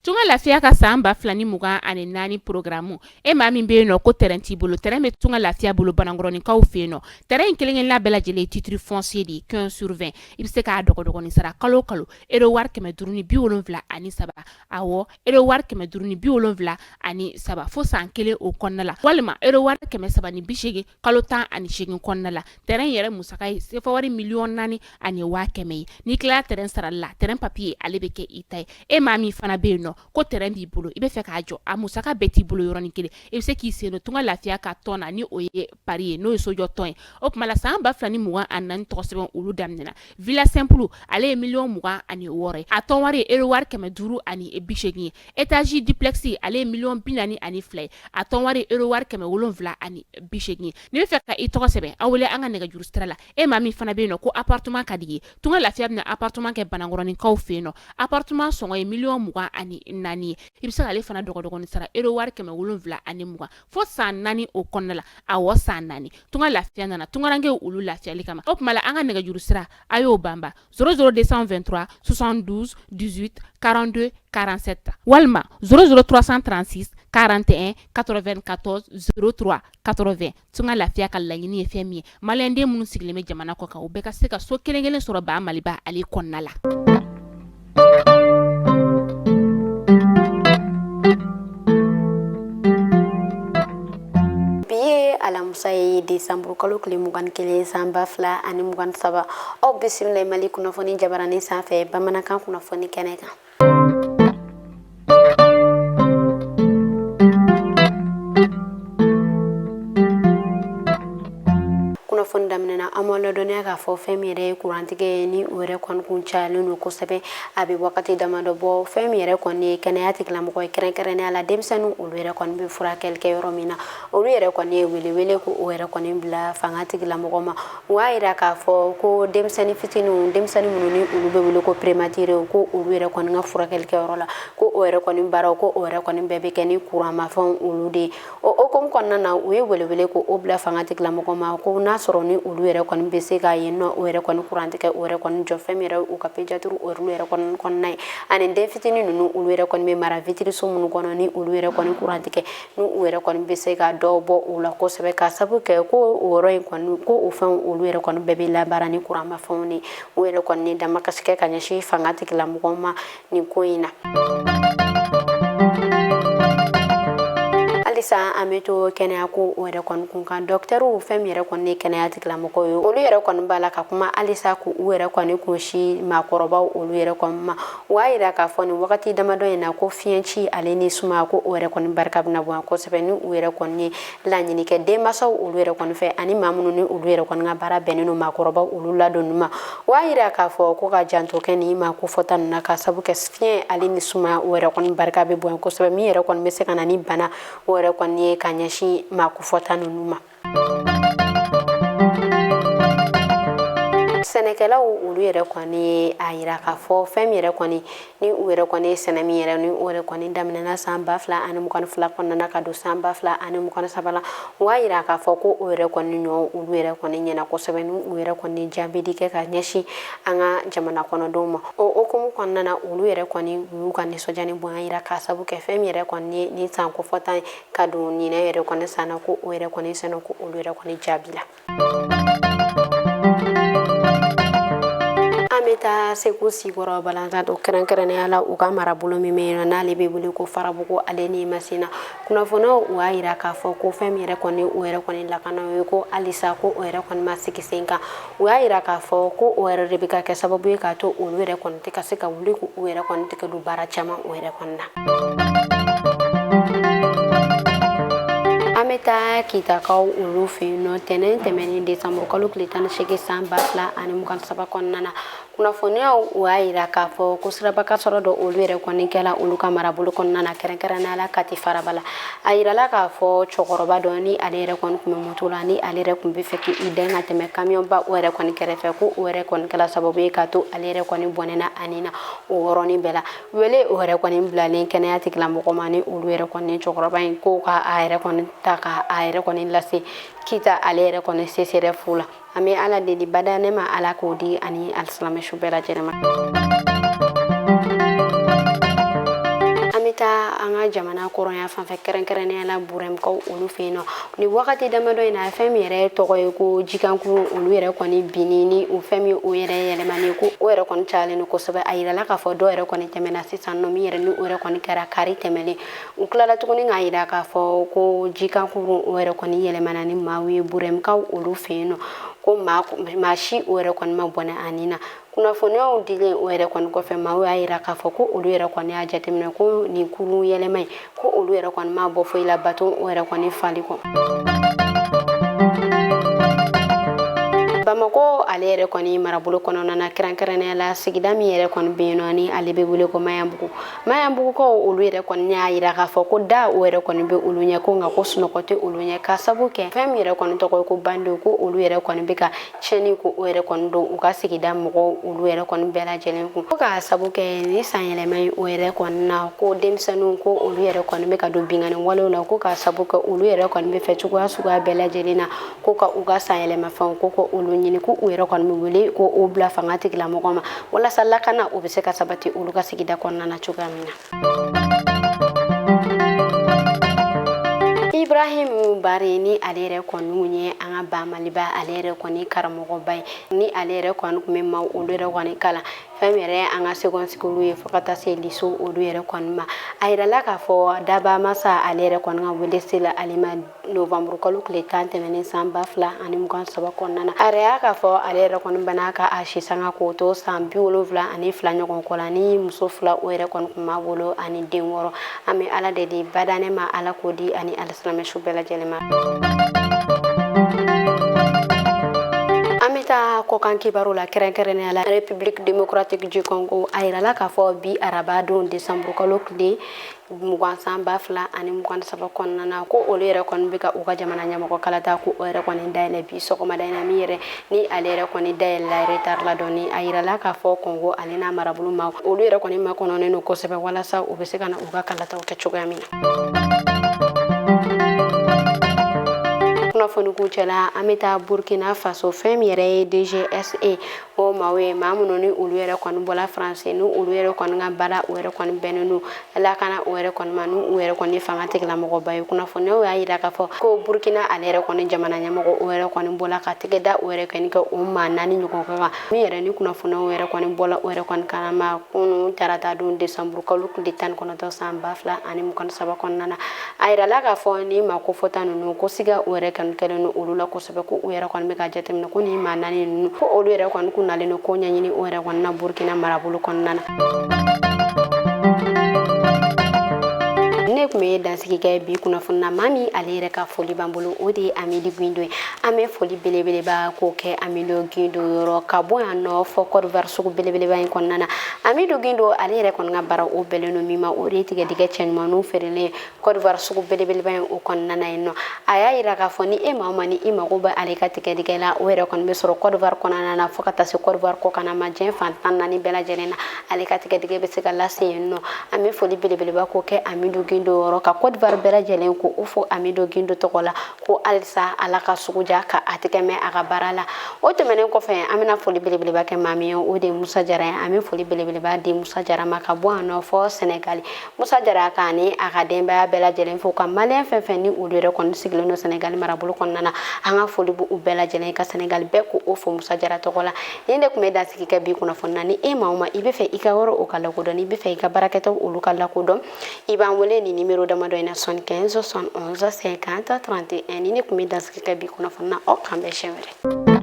Tunga Lafiya ka san 2024 programme, e maa min bɛ yen nɔ ko terrain t'i bolo, terrain bɛ Tunga Lafiya bolo Banankɔrɔninkaw fɛ yen nɔ. Terrain in kelen-kelenna bɛɛ lajɛlen ye titre foncier de ye, 15 sur 20. I bɛ se k'a dɔgɔdɔgɔnin sara kalo o kalo euro wari 573, awɔ, euro wari 573 fo san kelen o kɔnɔna la, walima euro wari 380 kalo 18 kɔnɔna la. Terrain yɛrɛ musaka ye sefa wari 4,1 miliyɔn ye. N'i tilala terrain sarali la, terrain papier ale bɛ kɛ i ta ye. E maa min fana bɛ yen nɔ ko terrain b'i bolo, i bɛ fɛ k'a jɔ, a musaka bɛɛ t'i bolo yɔrɔnin kelen, i bɛ se k'i sen don Tunga Lafiya ka tɔn na, ni o ye pari ye, n'o ye sojɔ tɔn ye. O tuma la, san 2024 tɔgɔ sɛbɛn olu daminɛna. Villa simple, ale ye 26 miliyɔn ye, a tɔn wari ye euro wari 580 ye. Étage duplex, ale ye 42 miliyɔn ye, a tɔn wari ye euro wari 780 ye. N'i bɛ fɛ ka i tɔgɔ sɛbɛn, aw wele an ka nɛgɛjuru sira la. E maa min fana bɛ yen nɔ ko appartement ka di ye, Tunga Lafiya bɛna appartement kɛ Banankɔrɔninkaw fɛ yen nɔ. Appartement sɔngɔ ye 24 miliyɔn ye. I bɛ se k'ale fana dɔgɔdɔgɔnin sara euro wari 720 fo san 4 o kɔnɔna la, awɔ, san 4. Tunga Lafiya nana tungarankew olu lafiyali kama. O tuma la, an ka nɛgɛjuru sira, a y'o banba: 00 223 72 18 42 47, walima 00 336 41 94 03 80. Tunga Lafiya ka laɲini ye fɛn min ye, maliyɛnden minnu sigilen bɛ jamana kɔ kan, u bɛɛ ka se ka so kelen kelen sɔrɔ ba Maliba ale kɔnɔna la. Bi ye alamisa ye, desanburu kalo tile 21, san 2023. Aw bisimila Mali kunnafoni jabaranin sanfɛ, bamanankan kunnafoni kɛnɛ kan. Kunnafoni daminɛna, an b'a ladɔnniya k'a fɔ fɛn min yɛrɛ ye kurantigɛ ye, ni o yɛrɛ kɔni kun cayalen don kosɛbɛ, a bɛ wagati damadɔ bɔ. Fɛn min yɛrɛ kɔni ye kɛnɛya tigilamɔgɔ ye, kɛrɛnkɛrɛnnenya la denmisɛnninw, olu yɛrɛ kɔni bɛ furakɛli kɛ yɔrɔ min na, olu yɛrɛ kɔni ye welewele ko o yɛrɛ kɔni bila fanga tigilamɔgɔ ma. U y'a yira k'a fɔ ko denmisɛnnin fitininw, denmisɛnnin minnu ni olu bɛ wele ko prématuré, ko olu yɛrɛ kɔni ka furakɛli kɛ yɔrɔ la, ko o yɛrɛ kɔni baaraw, ko o yɛrɛ kɔni bɛɛ bɛ kɛ ni kuranmafɛnw olu de ye. O hukumu kɔnɔna na, u ye welewele ko o bila fanga tigilamɔgɔ ma, ko n'a sɔrɔ ni olu yɛrɛ kɔni bɛ se ka yen nɔ o yɛrɛ kɔni kurantigɛ o yɛrɛ kɔni jɔ. Fɛn min yɛrɛ u ka pédiatrie olu yɛrɛ kɔni kɔnɔna ye, ani den fitinin ninnu, olu yɛrɛ kɔni bɛ mara vitiriso minnu kɔnɔ, ni olu yɛrɛ kɔni kurantigɛ, ni u yɛrɛ kɔni bɛ se ka dɔ bɔ o la kosɛbɛ, ka sabu kɛ ko o yɔrɔ in kɔni, ko o fɛnw olu yɛrɛ kɔni bɛɛ bɛ labaara ni kuranmafɛnw de. U yɛrɛ kɔni damakasi kɛ ka ɲɛsin fanga tigilamɔgɔw ma nin ko in na. Halisa an bɛ to kɛnɛya ko o yɛrɛ kɔni kun kan. Dɔkitɛriw, fɛn min yɛrɛ kɔni ye kɛnɛya tigilamɔgɔw ye, olu yɛrɛ kɔni b'a la ka kuma halisa k'u yɛrɛ kɔni kunsin maakɔrɔbaw olu yɛrɛ kɔni ma. U y'a yira k'a fɔ nin wagati damadɔ in na, ko fiɲɛci ale ni sumaya, ko o yɛrɛ kɔni barika bɛna bonya kosɛbɛ. Ni u yɛrɛ kɔni ye laɲini kɛ denmansaw olu yɛrɛ kɔni fɛ, ani maa minnu ni olu yɛrɛ kɔni ka baara bɛnnen don maakɔrɔbaw olu ladonni ma, u y'a yira k'a fɔ ko ka janto kɛ nin maa kofɔta ninnu na, ka sabu kɛ fiɲɛ ale ni sumaya, o yɛrɛ kɔni barika bɛ bonya kosɛbɛ, min yɛrɛ kɔni bɛ se ka na ni bana o yɛrɛ kɔni ye ka ɲɛsin maa kofɔta ninnu ma. Sɛnɛkɛlaw olu yɛrɛ kɔni ye a yira k'a fɔ fɛn min yɛrɛ kɔni ni u yɛrɛ kɔni ye sɛnɛ min yɛrɛ ni o yɛrɛ kɔni daminɛna san 2022 kɔnɔna ka don san 2023 la, u y'a yira k'a fɔ ko o yɛrɛ kɔni ɲɔ olu yɛrɛ kɔni ɲɛna kosɛbɛ, ni u yɛrɛ kɔni jaabili kɛ ka ɲɛsin an ka jamana kɔnɔdenw ma. O hukumu kɔnɔna na, olu yɛrɛ kɔni u y'u ka nisɔndiya ni bonya yira, k'a sabu kɛ fɛn min yɛrɛ kɔni ye nin san kofɔta ye ka don ɲinɛ yɛrɛ kɔni san na, ko o yɛrɛ kɔni sɛnɛ, ko olu yɛrɛ kɔni jaabi la. An bɛ taa Segu Sikɔrɔ Balanzan to, kɛrɛnkɛrɛnnenya la u ka marabolo min bɛ yen nɔ, n'ale bɛ wele ko Farabugu ale ni Masina. Kunnafoniyaw u y'a yira k'a fɔ ko fɛn min yɛrɛ kɔni o yɛrɛ kɔni lakana ye, ko halisa ko o yɛrɛ kɔni ma sigi sen kan. U y'a yira k'a fɔ ko o yɛrɛ de bɛ ka kɛ sababu ye k'a to olu yɛrɛ kɔni tɛ ka se ka wuli k'u yɛrɛ kɔni tɛgɛ don baara caman o yɛrɛ kɔni na. An bɛ taa Kitakaw olu fɛ yen nɔ. Tɛnɛn tɛmɛnen, desanburu kalo tile 18, san 2023 kɔnɔna na, kunnafoniyaw u y'a yira k'a fɔ ko siraba kasɔrɔ dɔ olu yɛrɛ kɔni kɛla olu ka marabolo kɔnɔna na, kɛrɛnkɛrɛnnenya la Kati Faraba la. A yirala k'a fɔ cɛkɔrɔba dɔ, ni ale yɛrɛ kɔni tun bɛ moto la, ni ale yɛrɛ tun bɛ fɛ k'i dɛn ka tɛmɛ kamiyɔnba o yɛrɛ kɔni kɛrɛfɛ, ko o yɛrɛ kɔni kɛla sababu ye k'a to ale yɛrɛ kɔni bɔnɛna a ni na o yɔrɔnin bɛɛ la. Wele o yɛrɛ kɔni bilalen kɛnɛya tigilamɔgɔ ma, ni olu yɛrɛ kɔni cɛkɔrɔba in ko ka a yɛrɛ kɔni ta ka a yɛrɛ kɔni lase Kita ale yɛrɛ kɔni CSRéf la. An bɛ Ala deli bada ne ma, Ala k'o di ani alisilamɛ su bɛɛ lajɛlen ma. An taa an ka jamana kɔrɔnya fanfɛ, kɛrɛnkɛrɛnnenya la Burɛmukaw olu fɛ yen nɔ. Ni wagati damadɔ in na, fɛn min yɛrɛ tɔgɔ ye ko jikankuru, olu yɛrɛ kɔni binni ni o fɛn min o yɛrɛ yɛlɛmani ko o yɛrɛ kɔni cayalen don kosɛbɛ. A yirala k'a fɔ dɔw yɛrɛ kɔni tɛmɛna sisan nɔ, min yɛrɛ ni o yɛrɛ kɔni kɛra kari tɛmɛlen. U tilala tuguni k'a yira k'a fɔ ko jikankuru o yɛrɛ kɔni yɛlɛmana ni maaw ye Burɛmukaw olu fɛ yen nɔ, ko maa si o yɛrɛ kɔni ma bɔnɛ a ni na. Kunnafoniyaw dilen o yɛrɛ kɔni kɔfɛ, maaw y'a yira k'a fɔ ko olu yɛrɛ kɔni y'a jateminɛ ko nin kurun yɛlɛma in, ko olu yɛrɛ kɔni ma bɔ foyi la bato o yɛrɛ kɔni fali kɔ. Bamakɔ ale yɛrɛ kɔni marabolo kɔnɔna na, kɛrɛnkɛrɛnnenya la sigida min yɛrɛ kɔni bɛ yen nɔ ni ale bɛ wele ko Mayanbugu, Mayanbugukaw olu yɛrɛ kɔni y'a yira k'a fɔ ko da o yɛrɛ kɔni bɛ olu ɲɛ, ko nka ko sunɔgɔ tɛ olu ɲɛ, k'a sabu kɛ fɛn min yɛrɛ kɔni tɔgɔ ye ko bandiw, ko olu yɛrɛ kɔni bɛ ka tiɲɛni ko o yɛrɛ kɔni don u ka sigida mɔgɔw olu yɛrɛ kɔni bɛɛ lajɛlen kun, ko k'a sabu kɛ ni san yɛlɛma ye o yɛrɛ kɔni na, ko denmisɛnninw ko olu yɛrɛ kɔni bɛ ka don binkanni walew la, ko k'a sabu kɛ olu yɛrɛ kɔni bɛ fɛ cogoya suguya bɛɛ lajɛlen na ko ka u ka san yɛlɛmafɛnw ko olu ɲini, ko u yɛrɛ kɔni bɛ wele ko o bila fanga tigilamɔgɔ ma walasa lakana o bɛ se ka sabati olu ka sigida kɔnɔna na cogoya min na. Ibrahim Bari ni ale yɛrɛ kɔni ye an ka ba Maliba ale yɛrɛ kɔni karamɔgɔba ye, ni ale yɛrɛ kɔni tun bɛ maaw olu yɛrɛ kɔni kalan fɛn min yɛrɛ ye an ka seconde cycle ye fo ka taa se lycée olu yɛrɛ kɔni ma. A yirala k'a fɔ daba masa ale yɛrɛ kɔni ka wele sela ale ma novembre kalo tile 10 tɛmɛnen san 2023 kɔnɔna na. A yɛrɛ y'a k'a fɔ ale yɛrɛ kɔni bana ka a si sanga k'o to san 72 ɲɔgɔn kɔ la, ni muso 2 o yɛrɛ kɔni tun b'a bolo ani den 6. An bɛ Ala deli bada ne ma Ala k'o di ani alisilamɛ su bɛɛ lajɛlen ma. An bɛ taa kɔkan kibaru la, kɛrɛnkɛrɛnnenya la République démocratique du Congo. A yirala k'a fɔ bi araba don décembre kalo tile 20 san 2023 kɔnɔna na, ko olu yɛrɛ kɔni bɛ ka u ka jamana ɲɛmɔgɔ kalata ko o yɛrɛ kɔni dayɛlɛ bi sɔgɔmada in na, min yɛrɛ ni ale yɛrɛ kɔni dayɛlɛla retard la dɔɔni. A yirala k'a fɔ Congo ale n'a marabolo ma, olu yɛrɛ kɔni makɔnɔnen don kosɛbɛ walasa u bɛ se ka na u ka kalataw kɛ cogoya min na. Kunnafoni kuncɛla, an bɛ taa Burkina Faso. Fɛn min yɛrɛ ye DGSE o maaw ye, maa minnu ni olu yɛrɛ kɔni bɔla Faransi, ni olu yɛrɛ kɔni ka baara o yɛrɛ kɔni bɛnnen don lakana o yɛrɛ kɔni ma, ni u yɛrɛ kɔni fanga tigilamɔgɔba ye. Kunnafoniyaw y'a yira k'a fɔ ko Burkina ale yɛrɛ kɔni jamana ɲɛmɔgɔ o yɛrɛ kɔni bɔla ka tɛgɛ da o yɛrɛ kɔni kɛ o maa 4 ɲɔgɔn kan, min yɛrɛ ni kunnafoniyaw yɛrɛ kɔni bɔla o yɛrɛ kɔni kalama kunu tarata don décembre kalo tile 19 san 2023 kɔnɔna na. A yirala k'a fɔ ni maa kofɔta ninnu, ko siga o yɛrɛ kɔni kɛlen don olu la kosɛbɛ, ko u yɛrɛ kɔni bɛ ka jateminɛ ko nin maa 4 ninnu, ko olu yɛrɛ kɔni kun nalen don ko ɲɛɲini o yɛrɛ kɔni na Burkina marabolo kɔnɔna na. Ne tun bɛ dansigi kɛ bi kunnafoni na. Maa min ale yɛrɛ ka foli b'an bolo, o de ye Amidi Guindo ye. An bɛ foli belebeleba k'o kɛ Amidu Guindo yɔrɔ ka bɔ yan nɔ fɔ Côte d'Ivoire sugu belebeleba in kɔnɔna na. Amidu Guindo ale yɛrɛ kɔni ka baara o bɛnnen don min ma, o de ye tigɛdɛgɛ cɛɲumanninw feerelen Côte d'Ivoire sugu belebeleba in o kɔnɔna na yen nɔ. A y'a yira k'a fɔ ni e maa o maa ni i mago bɛ ale ka tigɛdɛgɛ la, o yɛrɛ kɔni bɛ sɔrɔ Côte d'Ivoire kɔnɔna na fo ka taa se Côte d'Ivoire kɔkanna ma, diɲɛ fan 14 bɛɛ lajɛlen na, ale ka tigɛdɛgɛ bɛ se ka lase yen nɔ. An bɛ foli belebeleba k'o kɛ Amidu Guindo yɔrɔ ka Côte d'Ivoire bɛɛ lajɛlen ko o fo Amidu Guindo tɔgɔ la, ko halisa Ala ka sugu ja ka a tɛgɛ mɛn a ka baara la. O tɛmɛnen kɔfɛ, an bɛna foli belebeleba kɛ maa min ye, o de ye Musa Jara ye. An bɛ foli belebeleba di Musa Jara ma ka bɔ yan nɔ fɔ Sɛnɛgali. Musa Jara k'a ni a ka denbaya bɛɛ lajɛlen fo, ka maliyɛn fɛn fɛn ni olu yɛrɛ kɔni sigilen don Sɛnɛgali marabolo kɔnɔna na, an ka foli b'u bɛɛ lajɛlen, ka Sɛnɛgali bɛɛ ko o fo Musa Jara tɔgɔ la. Nin de tun bɛ dansigi kɛ bi kunnafoni na. Ni e maa o maa i bɛ fɛ i ka yɔrɔ o ka lakodɔn, n'i bɛ fɛ i ka baarakɛtaw olu ka lakodɔn, i b'an wele nin nimero damadɔ in na: 75 71 50 31. Nin de tun bɛ dansigi kɛ bi kunnafoni na. Aw k'an bɛn siɲɛ wɛrɛ.